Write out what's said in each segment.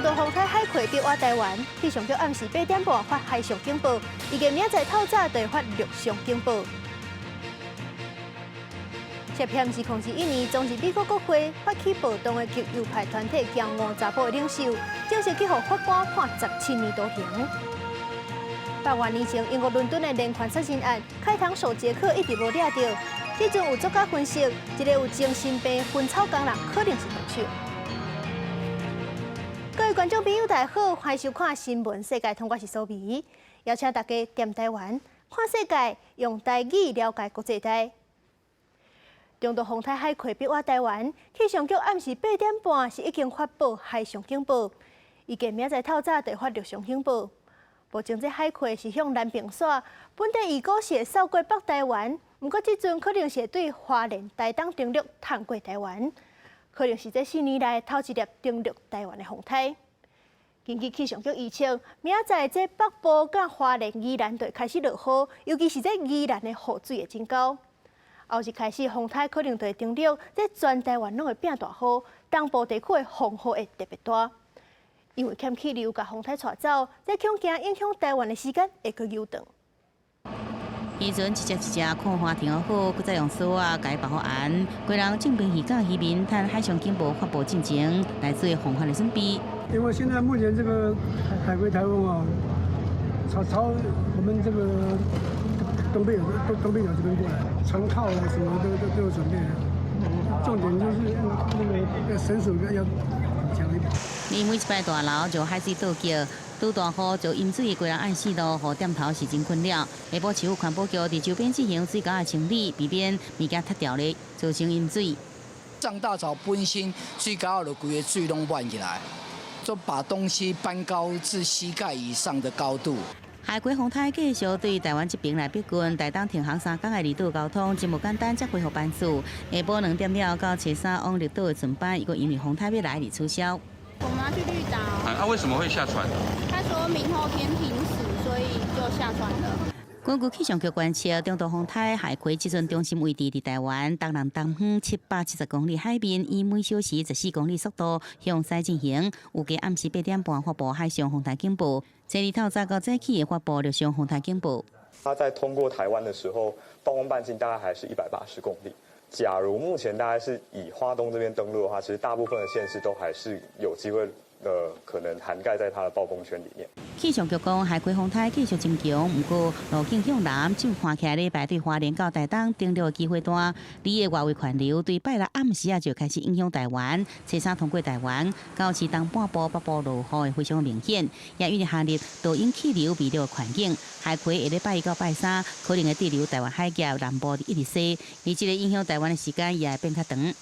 中度風颱海葵逼倚台灣，氣象局暗時8點半發海上警報，預計明仔載透早就會發陸上警報。涉嫌2021年衝入美國國會發起暴動的極右派團體驕傲查埔的領袖，正式去予法官判17年徒刑。100外年前，英國倫敦的連環殺人案，開膛手傑克一直無掠著。這陣有專家分析，一个有精神病的薰草工人可能是兇手。各位觀眾朋友，大家好，歡迎收看《新聞世界通》，我是蘇美，邀請大家踮台灣看世界，用台語了解國際大。中度風颱海葵逼倚台灣，氣象局暗時8點半是已經發布海上警報，預計明仔載透早就會發陸上警報。目前這海葵是向南並徙，本底預估是會掃過北台灣，毋過這陣可能是會對花蓮、台東登陸，探過台灣，可能是這4年來頭一粒登陸台灣的風颱。根據氣象局預測，明仔載這北部佮花蓮、宜蘭就會開始落雨，尤其是這宜蘭的雨水會真厚。後日開始，風颱可能就會登陸，這全台灣攏會變大雨，東部地區的風雨會特別大。因為欠氣流共風颱帶走，這恐驚影響台灣的時間會閣悠長。漁船一隻一隻看岸停好，閣再用索仔共伊縛好絚。基隆正平漁港漁民趁海上警報發布進前來做防範的準備。因為現在目前這個海葵颱風啊，朝朝我們這個東北角這邊過來，船靠啊什麼都有準備。重點就是那個繩索要強一點。你每一擺大樓就海水倒灌，拄大雨就淹水，基隆岸四路予點頭是真困擾。下晡市府環保局佇周邊進行水溝的清理，避免物件塌掉咧，造成淹水。漲大潮本身水溝就規个水攏滿起來，就把東西搬高至膝蓋以上的高度。海葵風颱繼續對台灣這邊來逼近，台東停航3工的離島交通真無簡單，才恢復班次。下晡2點了到初三往綠島的船班，伊閣因為風颱欲來而取消。我們要去綠島。啊，為什麼會下船？他說明後天停駛，所以就下船了。根據氣象局觀測，中度風颱海葵這陣中心位置佇台灣東南東方770公里海面，以每小時14公里速度向西進行。預計暗時8點半發布海上風颱警報，初二透早到早起會發布陸上風颱警報。它在通過台灣的時候，暴風半徑大概還是180公里。假如目前大概是以花東這邊登陸的話，其實大部分的縣市都還是有機會，可能涵蓋在它的暴風圈裡面。氣象局講，海葵風颱繼續增強，毋過路徑向南，就看起來禮拜對花蓮到台東登陸的機會大。伊的外圍環流對拜六暗時啊就開始影響台灣，初三通過台灣，到時東半部北部落雨會非常明顯。也因為夏日導引氣流微弱的環境，海葵下禮拜一到拜三可能會滯留台灣海峽南部一直西，而這个影響台灣的時間也會變較長。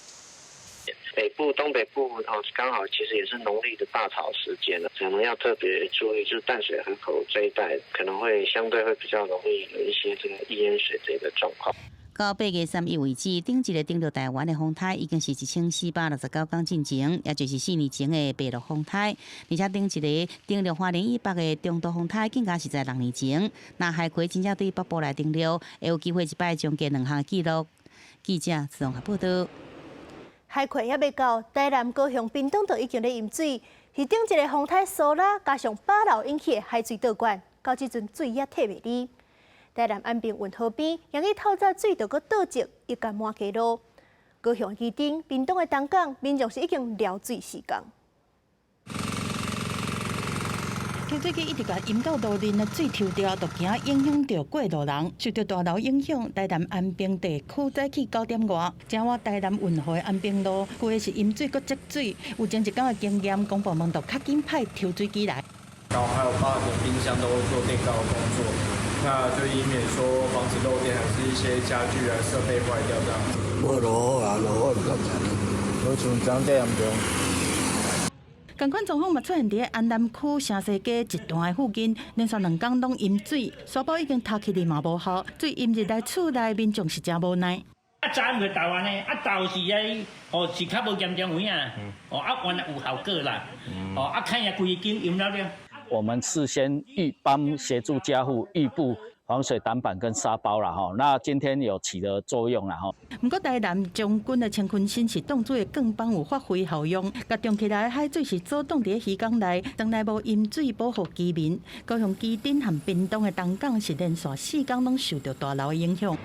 北部、東北部哦，剛好其實也是農曆的大潮時間了，可能要特別注意，就是淡水河口這一帶可能會相對會比較容易有一些這個易淹水這個狀況。到8月31為止，頂一个登陸台灣的風颱已經是1469工進前，也就是4年前的白鹿風颱。而且頂一个登陸花蓮以北的中度風颱，更加是在6年前。若海葵真正對北部來登陸，會有機會一擺終結兩項紀錄。記者綜合報道。海葵猶未到，台南、高雄、屏東都已經咧淹水，是頂一个風颱蘇拉加上飽流引起的海水倒灌，到這陣水也退袂離。台南安平運河邊，今日透早水就閣倒積，欲共滿街路。高雄旗津、屏東的東港，民眾是已經撩水4工。抽水機一直共淹到路面的水抽掉，就驚影響著過路人。受著大流影響，台南安平地區早起9點外，前往台南運河的安平路，規个是淹水閣積水。有前一工的經驗，公部門就較緊派抽水機來。然後還有把連冰箱都做墊高的工作，那就以免說防止漏電，還是一些家具啊設備壞掉這樣子。無落雨啊，落雨就較慘，無像這樣嚴重。仝款狀況嘛出現佇安南區城西街一段的附近，連續2工攏淹水，沙包已經塌起來嘛無效，水淹入來厝內，民眾是誠無奈。啊，早毋去投按呢，啊，投是啊，哦，是較無嚴重有影，哦，啊，原來有效果啦，哦，啊，看下規間淹了了。我們事先預幫協助家戶預布防水擋板跟沙包啦，吼，那今天有起了作用啦，吼。毋過台南將軍的乾坤新式擋水的鋼板有發揮效用，共漲起來的海水是阻擋佇漁港內，當來無淹水保護居民。高雄旗津和屏東的東港是連續4工攏受著大流的影響。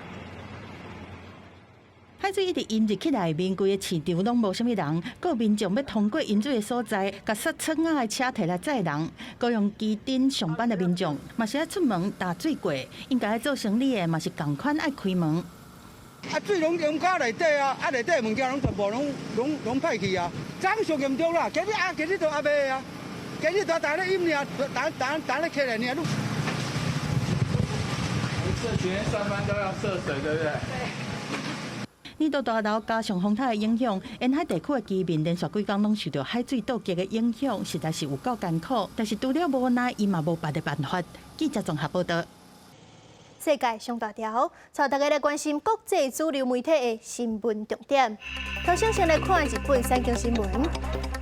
海水一直淹入去內面，規個市場攏無啥物人，閣有民眾欲通過淹水的所在，共雪窗仔的車提來載人。高雄旗津上班的民眾嘛是愛出門踏水過，應該做生理的嘛是仝款愛開門。啊，水攏淹到內底啊，啊內底物件攏全部攏攏攏歹去啊！昨昏上嚴重啦，今日啊，今日都猶未啊，今日都逐咧淹爾，逐逐逐咧起來爾。這幾天上班都要涉水，對不對？對。年度大流加上風颱的影響，沿海地區的居民連續幾工攏受著海水倒激的影響，實在是有夠艱苦。但是除了無奈，伊嘛無別的辦法。記者綜合報導。世界上大條，帶大家來關心國際主流媒體的新聞重點。頭先先來看日本產經新聞。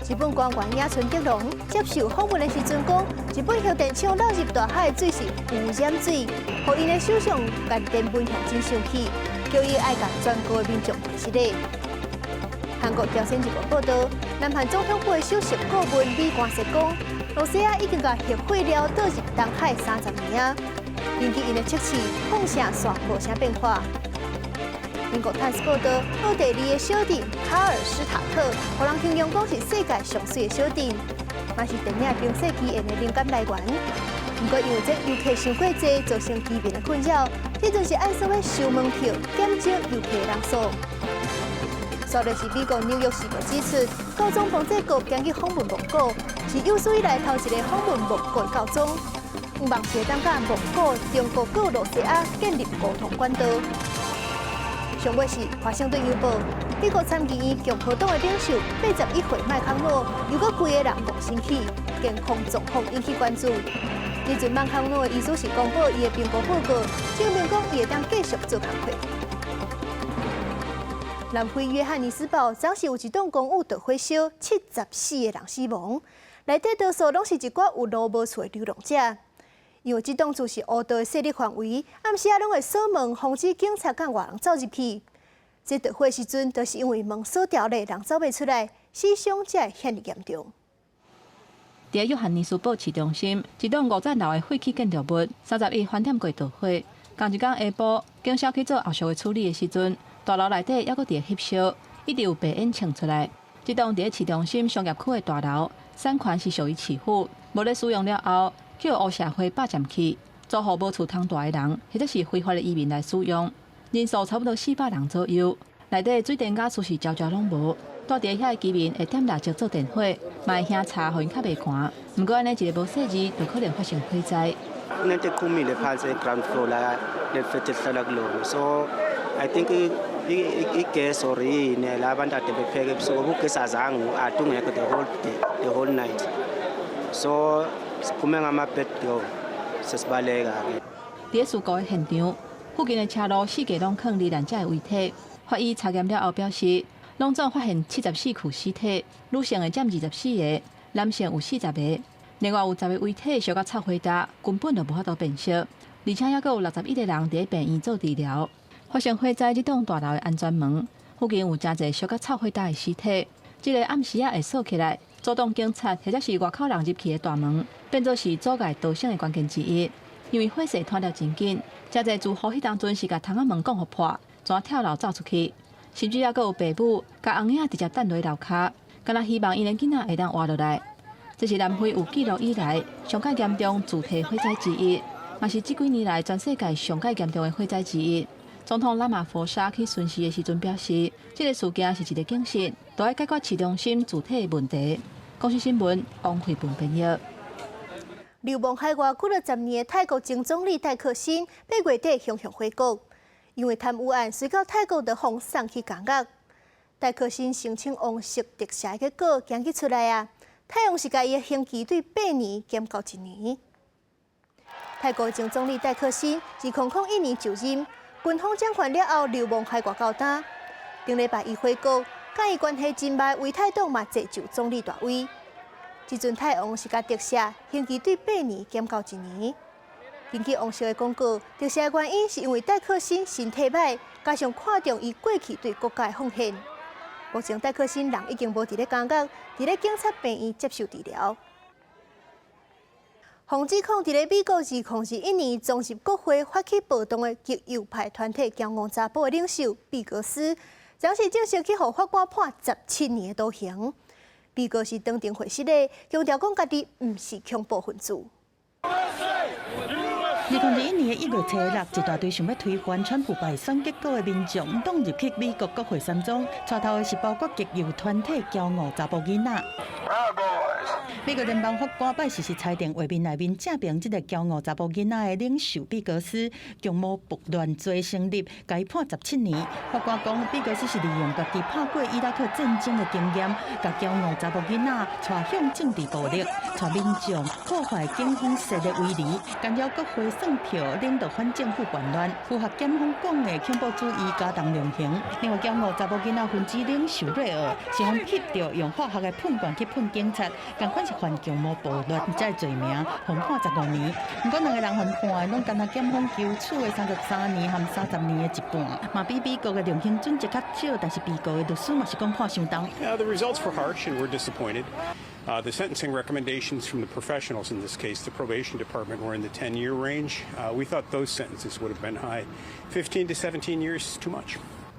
日本官員野村哲郎接受訪問的時陣講，日本核電廠落入大海的水是污染水，予𪜶的首相岸田文雄真生氣，叫伊愛共全國的民眾賠失禮。韓國朝鮮日報報導，南韓總統府的首席顧問李光碩講，露西亞已經共核廢料倒入東海30年啊。根據𪜶的測試，放射線無啥變化。英國《泰斯》報導，奧地利的小鎮卡爾斯塔特，予人形容講是世界上媠的小鎮，嘛是電影《冰雪奇緣》的靈感來源。毋過因為這遊客傷過濟，造成居民的困擾，這陣是按算欲收門票，減少遊客人數。煞來是美國紐約時報指出，教宗方濟各今日訪問蒙古，是有史以來頭一个訪問蒙古的教宗。望是會當佮蒙古、中國佮露西亞建立溝通管道。上尾是華盛頓郵報，美國參議院共和黨的領袖81歲麥康諾，又閣規個人戇身去，健康狀況引起關注。這陣麥康諾的醫師是公布伊的評估報告，證明講伊會當繼續做工課。南非約翰尼斯堡昨是有一棟公寓著火燒，74個人死亡，內底多數攏是一寡有路無厝的流浪者。因為這棟厝是烏道的勢力範圍，暗時仔攏會鎖門，防止警察佮外人走入去。這著火時陣，就是因為門鎖牢咧，人走袂出來，死傷才會遐爾嚴重。佇約翰尼斯堡市中心，一棟五層樓的廢棄建築物，31翻點過著火。仝一工下晡，警消去做後續的處理的時陣，大樓內底猶閣佇翕燒，一直有白煙衝出來。這棟佇咧市中心商業區的大樓，產權是屬於市府，無咧使用了後，予黑社會霸佔去，租予無厝通蹛的人，或者是非法的移民來使用，人數差不多400人左右。內底水電瓦斯是焦焦攏無，蹛佇遐的居民會點蠟燭做電火，嘛會興柴，予𪜶較袂寒。毋過按呢一个無細膩，就可能發生火災。 Kunento eqhumile phansi e-ground floor la leli flat esihlala kulona, so I think igesi or yini la abantu ade bepheka ebusuku, ugesi azange ade ungekho the whole day, the whole night, so siphume ngama-back door sesibaleka-ke. 佇事故的現場，附近的車路四界攏囥罹難者的遺體。法醫查驗了後表示，攏總發現74具屍體，女性的佔24個，男性有40個，另外有10個遺體燒甲臭火焦，根本就無法度辨識。而且猶閣有61個人佇咧病院做治療。發生火災，這棟大樓的安全門附近有誠濟燒甲臭火焦的屍體。這个暗時仔會鎖起來，阻擋警察或者是外口人入去的大門，變做是阻礙逃生的關鍵之一。因為火勢湠得真緊，誠濟住戶彼當陣是共窗仔門摃予破，怎跳樓走出去，甚至猶閣有爸母共翁仔直接擲落樓跤，敢若希望𪜶的囡仔會當活落來。這是南非有記錄以來上蓋嚴重自體火災之一，嘛是這幾年來全世界上蓋嚴重的火災之一。總統拉馬佛沙去巡視的時陣表示，這個事件是一个警訊，都愛解決市中心自體的問題。公視新聞王慧文編譯。流亡海外幾若十年的泰國前總理戴克辛，8月底雄雄回國，因為貪污案，隨到泰國就予送去監獄。戴克辛申請王室特赦的結果，今日出來啊！泰王是共伊的刑期對8年減到1年。泰國前總理戴克辛2001年就任，軍方掌權了後流亡海外到今。頂禮拜伊回國，佮伊關係真䆀為泰黨嘛坐就總理大位。這陣泰王是共特赦，刑期對八年減到一年。根據王室的廣告，特赦的原因是因為戴克辛身體䆀，加上看重伊過去對國家的奉獻。目前戴克辛人已經無佇咧監獄，佇咧警察病院接受治療。予指控佇咧美國2021年衝入國會發起暴動的極右派團體驕傲查埔的領袖畢格斯，昨時正式去予法官判17年的徒刑。畢格斯當庭解釋咧，強調講家己毋是恐怖分子。2021年1月初六，一大堆想欲推翻川普敗選結果的民眾，湧入去美國國會山莊，帶頭的是包括極右團體驕傲查埔囡仔。美國聯邦法官拜四時裁定，畫面內面正爿這个驕傲查埔囡仔的領袖畢格斯，共謀暴亂罪成立，共伊判十七年。法官講，畢格斯是利用家己拍過伊拉克戰爭的經驗，共驕傲查埔囡仔帶向政治暴力，帶民眾破壞警方設的圍籬，干擾國會算票，領導反政府叛亂，符合檢方講的恐怖主義加重量刑。另外，驕傲查埔囡仔分子領袖瑞爾是予翕著用化學的噴罐去噴警察，仝款是犯共謀暴亂這个罪名，予判15年。毋過兩个人予判的攏干焦檢方求處的33年和30年的一半，嘛比美國的量刑準則較少，但是被告的律師嘛是講判傷重。 The results were harsh and we're disappointed. The sentencing recommendations from the professionals in this case, the probation department, were in the 10-year range. We thought those sentences would have been high. 15 to 17 years is too much.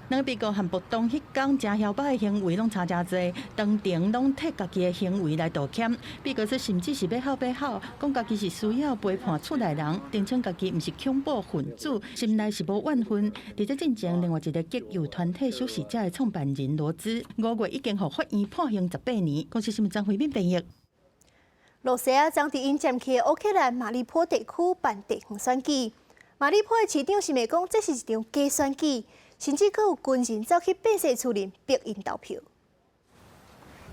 兩个被告和暴動彼工誠囂擺的行為攏差誠濟，當庭攏替家己的行為來道歉。畢格斯甚至是欲哭欲吼，講家己是需要陪伴厝內人，聲稱家己毋是恐怖分子，心內是無怨恨。佇這進前，另外一个極右團體守時者的創辦人羅茲，5月已經予法院判刑18年。公視新聞張惠敏編譯。羅西亞將佇𪜶佔去的烏克蘭馬里波地區辦地方選舉。馬里波的市長是罵講，這是一場假選舉。甚至閣有軍人走去百姓厝裡逼𪜶投票。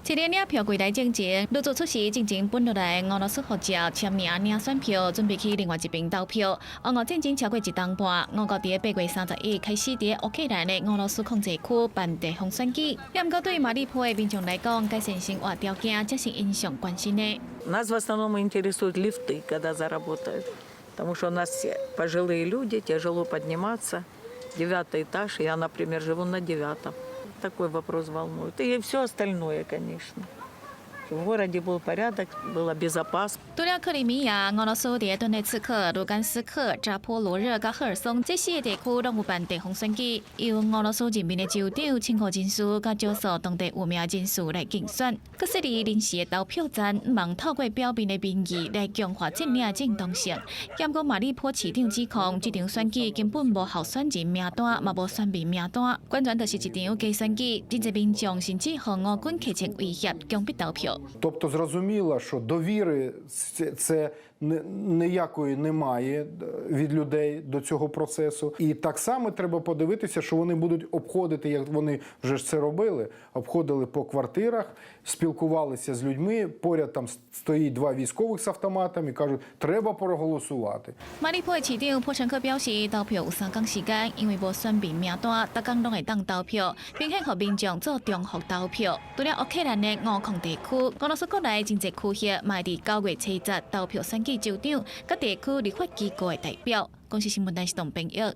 佇咧領票櫃台進前，女子出示進前分落來俄羅斯護照簽名領選票，準備去另外一邊投票。俄烏戰爭超過一冬半，俄國佇8月31開始佇烏克蘭的俄羅斯控制區辦地方選舉。毋過對馬里波的民眾來講，改善生活條件才是𪜶上關心的。 Нас в основном интересуют лифты, когда заработают, потому что у нас все пожилые люди, тяжело подниматься. Девятый этаж, я, например, живу на девятом. Такой вопрос волнует. И все остальное, конечно. В городе был порядок, было безопасно. 除了克里米亞，俄羅斯佇頓涅茨克、盧甘斯克、扎波羅熱佮赫爾松這四个地區攏有辦地方選舉，由俄羅斯任命的州長、親俄人士佮少數當地有名人士來競選。閣設立臨時的投票站，望透過表面的民意來強化佔領正當性。毋過馬里波市長指控，這場選舉根本無候選人名單，嘛無選民名單，完全就是一場假選舉。真濟民眾甚至予俄軍客情威脅，強迫投票。 Тобто зрозуміло, що довіри це ніякої немає від людей до цього процесу. І так само треба подивитися, що вони будуть обходити, як вони вже ж це робили, обходили по квартирах, спілкувалися з людьми. Поряд там стоїть два військових з автоматами і кажуть, треба проголосувати. 馬里波的市長波申科表示，投票有3工時間，因為無選民名單，逐工攏會當投票，並且予民眾做重複投票。除了烏克蘭的烏控地區，俄羅斯國內真濟區域嘛會佇9月初十投票選舉州長，佮地區立法機構的代表。公視新聞台是董編譯。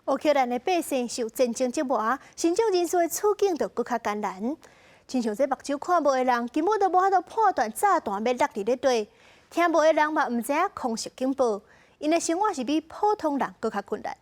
烏克蘭的百姓受戰爭折磨，身障人士的處境就閣較艱難。親像這目睭看無的人，根本就無法度判斷炸彈欲落佇佗佗；聽無的人嘛毋知影空襲警報，𪜶的生活是比普通人閣較困難。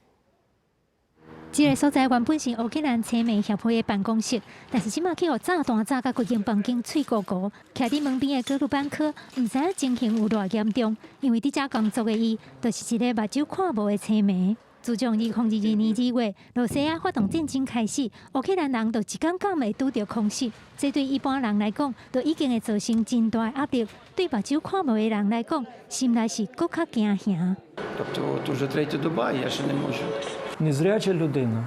這个所在原本是烏克蘭青盲協會的辦公室，但是這馬去予炸彈炸甲規間房間碎糊糊。徛佇門邊的高魯班科毋知影情形有偌嚴重，因為佇遮工作的伊，就是一个目睭看無的青盲。自從2022年2月，羅西亞發動戰爭開始，烏克蘭人就一工工會拄著空襲，這對一般人來講，就已經會造成真大的壓力；對目睭看無的人來講，心內是閣較驚嚇。 Тобто от уже третя доба, я ще не можу. Незряча людина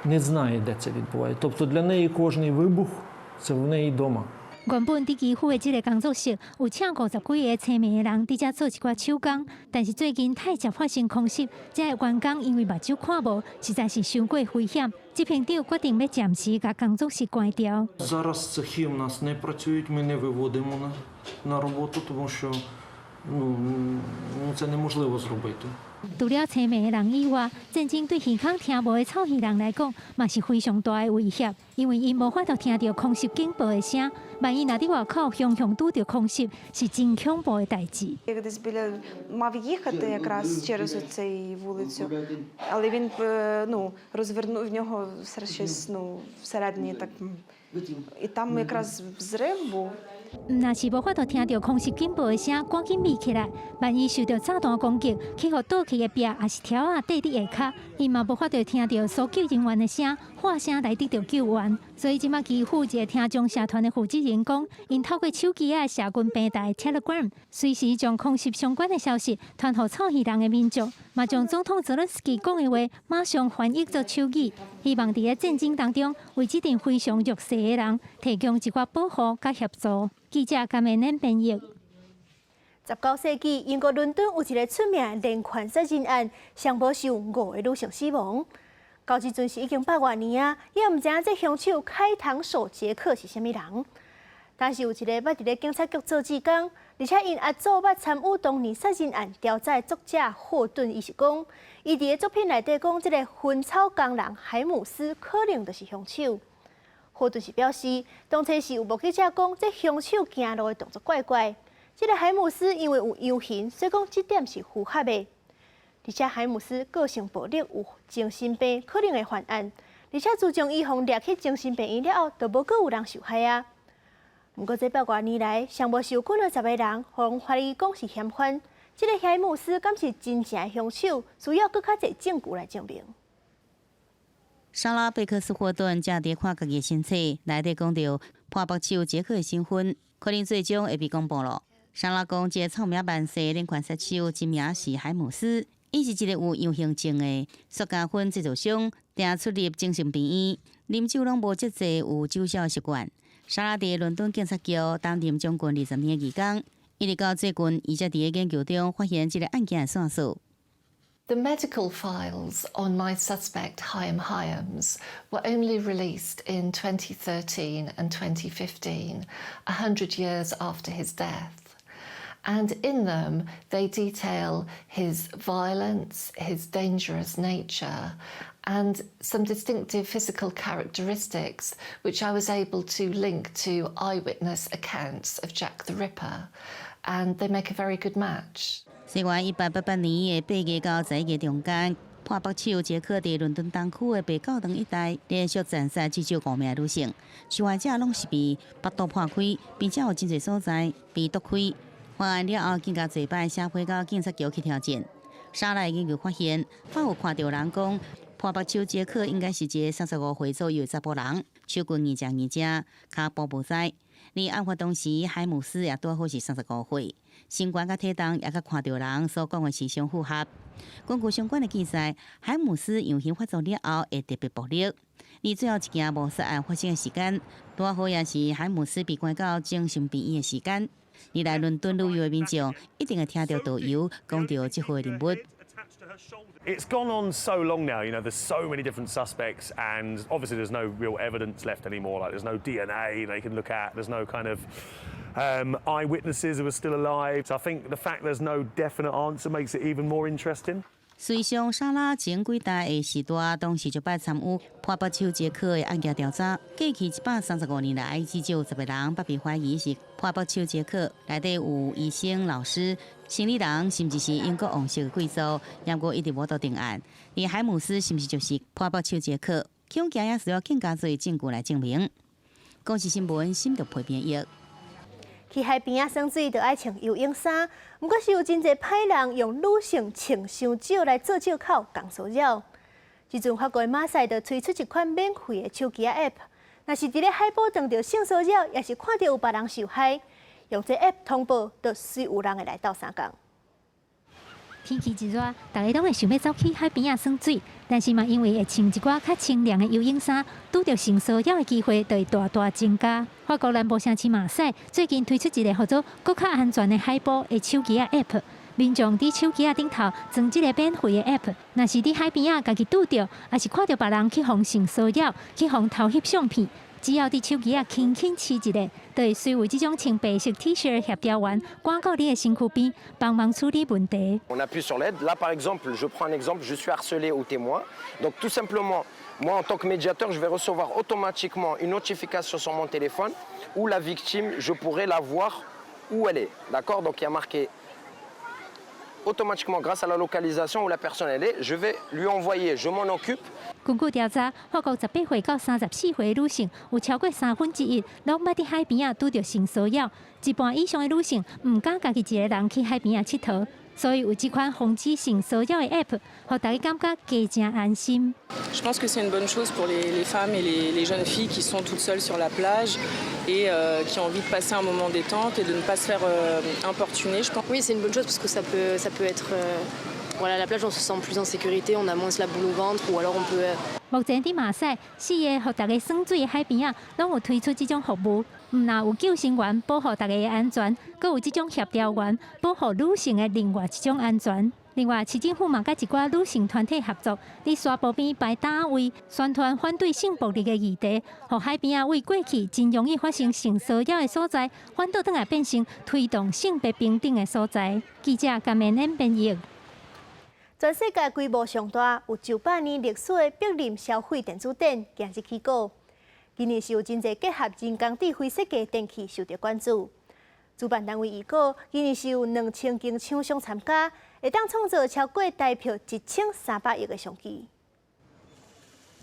не знає, де це відбувається. Тобто для неї кожний вибух це в неї вдома. 原本佇基輔的這个工作室有請50幾个青盲的人佇遮做一寡手工，但是最近太常發生空襲，這个員工因為目睭看無，實在是傷過危險。執行長決定欲暫時共工作室關掉。 Зараз цехи у нас не працюють, ми не виводимо на роботу, тому що Ну, це неможливо зробити. 除了青盲的人以外，戰爭對耳孔聽無的草耳人來講，嘛是非常大的威脅，因為𪜶無法度聽著空襲警報的聲。萬一若佇外口雄雄拄著空襲，是真恐怖的代誌。 Я десь біля мав їхати якраз через оцей вулицю, але він ну, розвернув в нього все щось, ну, всередині так. І там якраз взрыв був. 毋若是無法度聽著空襲警報的聲，趕緊避起來。萬一受著炸彈攻擊，去予倒去的壁，抑是柱仔綴佇下跤，𪜶嘛無法度聽著搜救人員的聲，喊聲來得著救援。所以這馬基輔一个聽障社團的負責人講，𪜶透過手機仔的社群平台 Telegram，隨時將空襲相關的消息傳予草耳人的民眾，嘛將總統澤倫斯基講的話馬上翻譯做手語，希望佇咧戰爭當中為這陣非常弱勢的人提供一寡保護佮協助。記者甘美恁編譯。19世紀，英國倫敦有一个出名的連環殺人案，上無是有五个女性死亡。到這陣時已經百外年啊，也毋知影這兇手開膛手傑克是啥物人。但是有一个捌佇咧警察局做志工，而且𪜶阿祖捌參與當年殺人案調查的作者霍頓，伊是講，伊佇咧作品內底講，這个薰草工人海姆斯可能就是兇手。霍頓是表示，當初是有目擊者講，這兇手行路的動作怪怪。這个海姆斯因為有遊行，所以講這點是符合的。而且海姆斯個性暴力，有精神病，可能會犯案。而且自從伊予掠去精神病院了後，就無閣有人受害啊。毋過這百外年來，上無有幾若十个人，予人懷疑講是嫌犯。這个海姆斯敢是真正的兇手，需要閣較濟證據來證明。莎拉貝克斯霍頓正佇看家己的身冊，內底講著破腹手傑克的身份，可能最終會被公布囉。莎拉講，這个臭名萬世連環殺手真名是海姆斯，伊是一个有強行症的塑膠粉製造商，定出入精神病院，啉酒攏無節制，有酒痟習慣。莎拉佇倫敦警察局擔任將近20年的義工，一直到最近，伊才佇咧研究中發現這个案件的線索。 The medical files on my suspect, Hyam Hyams, were only released in 2013 and 2015, 100 years after his death. And in them, they detail his violence, his dangerous nature, and some distinctive physical characteristics, which I was able to link to eyewitness accounts of Jack the Ripper. And they make a very good match. 西元1888年的8月到11月中間，破腹手傑克佇倫敦東區的白教堂一帶連續殘殺至少五名女性，受害者攏是被腹肚破開，並且有真濟所在被剁開。犯案了後，更加濟擺寫批到警察局去挑戰。莎拉研究發現，捌有看著人講，破腹手傑克應該是一个35歲左右的查埔人，手骨硬淨硬淨，跤步無災。而案發當時，海姆斯也拄好是35歲，身懸佮體重也佮看著人所講的是相符合。根據相關的記載，海姆斯陽刑發作了後會特別暴力。而最後一件謀殺案發生的時間，拄好也是海姆斯被關到精神病院的時間。而來倫敦旅遊的民眾一定會聽著導遊講著這號人物。 It's gone on so long now, there's so many different suspects, and obviously there's no real evidence left anymore. Like, there's no DNA they can look at, there's no kind of eyewitnesses who are still alive. So I think the fact there's no definite answer makes it even more interesting. 隨想莎拉前幾代的時代，當時就捌參與破腹手傑克的案件調查。過去135年來，至少有10個人捌被懷疑是破腹手傑克。內底有醫生、老師、生理人，甚至是英國王室的貴族，毋過一直無得定案。而海姆斯是毋是就是破腹手傑克？恐驚也需要更加濟證據來證明。公視新聞，新竹配編譯。去海邊仔耍水，就愛穿游泳衫。毋過是有真濟歹人用女性穿傷少來做藉口，共騷擾。這陣法國馬賽就推出一款免費的手機仔 App，若是佇咧海埔碰著性騷擾，抑是看著有別人受害，用這 App 通報，就隨有人會來鬥相共。天氣一熱，大家攏會想欲走去海邊仔耍水，但是嘛，因為會穿一寡較清涼的游泳衫，拄著性騷擾的機會就會大大增加。法國南部城市馬賽最近推出一个號做閣較安全的海埔的手機仔 App，民眾佇手機仔頂頭裝這个免費的 App，若是佇海邊仔家己拄著，抑是看著別人去予性騷擾，去予偷翕相片，只要佇手機仔輕輕試一下，就會隨有這種穿白色 T 恤的協調員趕到你的身軀邊，幫忙處理問題。 On appuie sur l'aide. Là, par exemple, je prends un exemple, je suis harcelé ou témoin. Donc, tout simplement, moi, en tant que médiateur, je vais recevoir automatiquement une notification sur mon téléphone où la victime, je pourrai la voir où elle est. D'accord? Donc, il y a marqué automatiquement, grâce à la localisation où la personne elle est, je vais lui envoyer, je m'en occupe. 根據調查，法國18歲到34歲的女性有超過1/3攏捌佇海邊仔拄著性騷擾，一半以上的女性毋敢家己一个人去海邊仔𨑨迌，所以有這款防止性騷擾的 App，予大家感覺加誠安心。 Je pense que c'est une bonne chose pour les femmes et les jeunes filles qui sont toutes seules sur la plage et qui ont envie de passer un moment détente et de ne pas se faire importuner. Je pense. Oui, c'est une bonne chose parce que ça peut être, voilà, la plage, on se sent plus en sécurité, on a moins la boule au ventre ou alors on peut. 目前佇馬賽四个予大家耍水的海邊仔，攏有推出這種服務，毋但有救生員保護大家的安全，閣有這種協調員保護女性的另外一種安全。另外，市政府嘛佮一寡女性團體合作，佇沙埔邊擺攤位，宣傳反對性暴力的議題，予海邊仔為過去真容易發生性騷擾的所在，反倒轉來變成推動性別平等的所在。記者甘明恩編譯。全世界規模上大、有900年歷史的柏林消費電子展今日起鼓。今年是有真濟結合人工智慧設計電器受到關注。主辦單位預估，今年是有2000間廠商參加，會當創造超過台票1300億的商機。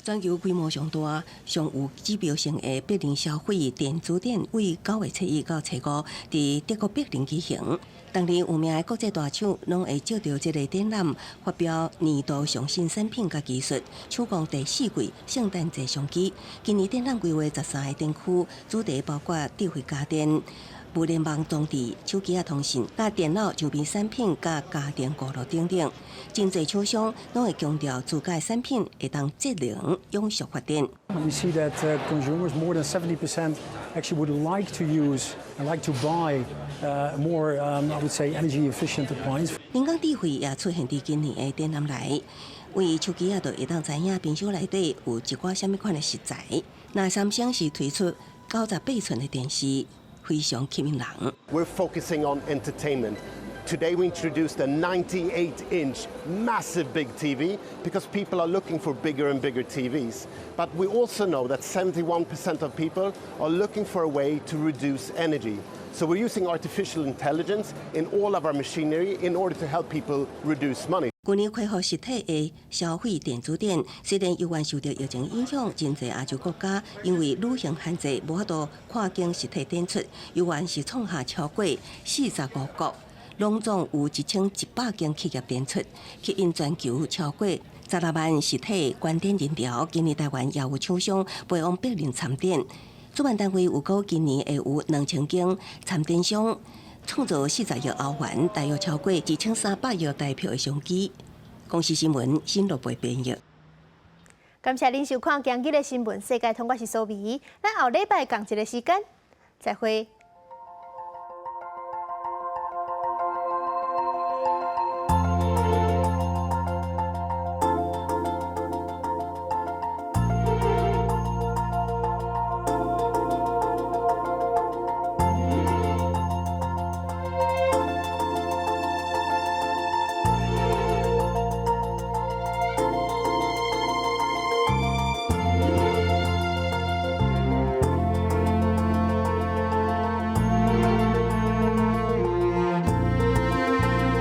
全球規模上大、上有指標性的柏林消費電子展，為9月7日到初五，佇德國柏林舉行。當年有名的國際大廠攏會藉著這个展覽發表年度上新產品佮技術，搶攻第四季聖誕節商機。今年展覽規劃13个展區，主題包括智慧家電、物聯網裝置、手機仔通訊、佮電腦周邊產品、佮家庭娛樂等等。真濟廠商攏會強調自家產品會當節能、永續發展。 We see that consumers, more than 70%, actually would like to use and like to buy more, I would say, energy efficient appliances. 人工智慧也出現佇今年的展覽內，為手機仔就會當知影冰箱內底有一寡啥物款的食材。那三星是推出98寸的電視，非常吸引人。 We're focusing on entertainment. Today we introduced a 98-inch massive big TV because people are looking for bigger and bigger TVs. But we also know that 71% of people are looking for a way to reduce energy. So we're using artificial intelligence in all of our machinery in order to help people reduce money. 去年恢復實體的消費電子展，雖然猶原受著疫情影響，真濟亞洲國家因為旅行限制，無法度跨境實體展出，猶原是創下超過45國，攏總有1100間企業展出，吸引全球超過16萬實體觀展人潮。今年台灣也有廠商飛往柏林參展，主辦單位預估今年會有2000間參展商，創造40億歐元，大約超過2300億台票的商機。公視新聞新羅貝編譯。感謝恁收看今日的新聞世界通，我是蘇美，咱後禮拜仝一个時間再會。